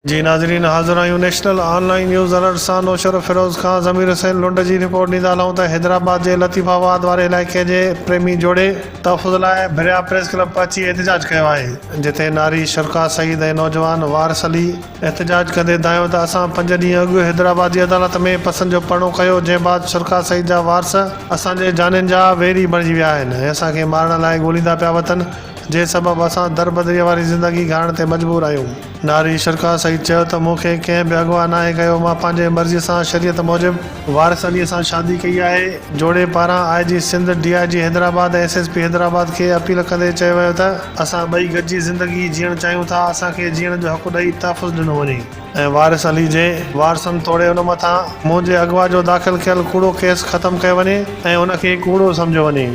جي ناظرين حاضر آهيون نيشنل آن لائين نيوز الرٽ سان نوشهروفيروز کان ضمير حسين لنڊ جي رپورٽ ڏيندا هلون ته حيدرآباد جي لطيف آباد واري علائقي جي پريمي جوڙي تحفظ لاء ڀريا پريس ڪلب پهچي احتجاج ڪيو آهي جتي ناري شرڪا سعيد ۽ نوجوان وارث علي احتجاج ڪندي دانهيو ته اسان پنج ڏينهن اڳ حيدرآباد جي عدالت ۾ پسند جو پرڻو ڪيو جنهن بعد شرڪا سعيد جا وارث اسان جي جانين جا ويري بڻجي ويا آهن ۽ اسان کي مارڻ لاء ڳوليندا پيا وتن جنهن سبب اسان دربدريء واري زندگي گهارڻ تي مجبور آهيون. ناري شرڪا سعيد چيو ته مون کي ڪنهن به اغوا ناهي ڪيو، مان پنهنجي مرضيء سان شريعت موجب وارث عليء سان شادي ڪئي آهي. جوڙي پاران I G Sindh, D I G Hyderabad ۽ S S P Hyderabad کي اپيل ڪندي چيو ويو ته اسان ٻئي گڏجي زندگي جيئڻ چاهيون ٿا، اسان کي جيئڻ جو حق ڏئي تحفظ ڏنو وڃي. ۽ وارث علي جي وارثن توڙي ان مٿان منهنجي اغوا جو داخل ڪيل ڪوڙو ڪيس ختم ڪيو وڃي ۽ ان کي ڪوڙو سمجهيو وڃي.